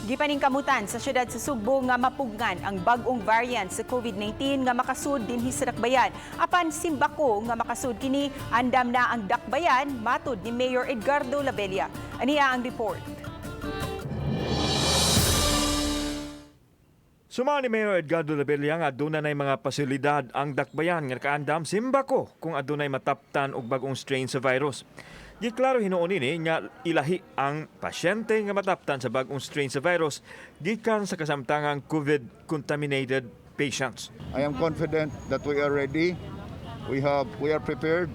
Gipaningkamutan sa syudad sa Sugbo nga mapugngan ang bag-ong variant sa COVID-19 nga makasud dinhi sa Dakbayan. Apan simbako nga makasud kini, andam na ang Dakbayan, matud ni Mayor Edgardo Labella. Aniya ang report. Suma ni Mayor Edgardo Labella nga aduna nay mga pasilidad ang Dakbayan nga nakaandam simbako kung adunay mataptan og bag-ong strain sa virus. Giklaro hinuon nini nga ilahi ang pasyente nga mataptan sa bag-ong strain sa virus gikan sa kasamtangang COVID-contaminated patients. I am confident that we are ready. We are prepared.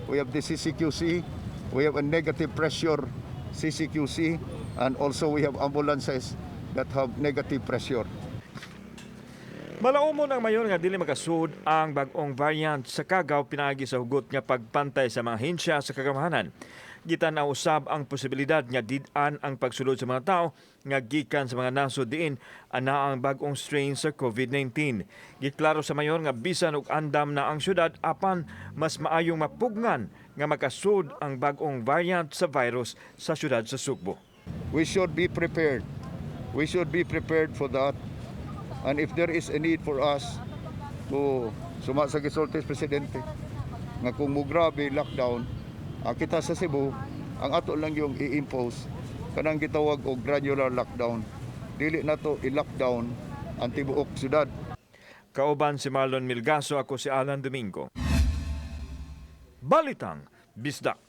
We have the CCQC. We have a negative pressure CCQC, and also we have ambulances that have negative pressure. Malaumon ang mayor nga dili makasud ang bag-ong variant sa Kagaw pinaagi sa hugot nga pagpantay sa mga hensya sa kagamhanan. Gitan-aw usab ang posibilidad nga did-an ang pagsulod sa mga tao nga gikan sa mga nasod diin ana ang bag-ong strain sa COVID-19. Giklaro sa mayor nga bisan og andam na ang syudad, apan mas maayong mapugngan nga makasud ang bag-ong variant sa virus sa syudad sa Sugbo. We should be prepared. We should be prepared for that. And if there is a need for us to, suma sa gisulti Presidente nga kung mugrabe lockdown kita sa Cebu, ang ato lang yung i-impose kanang gitawag og granular lockdown. Dili nato i-lockdown ang tibuok syudad. Kauban si Marlon Milgaso, ako si Alan Domingo. Balitang Bisdak.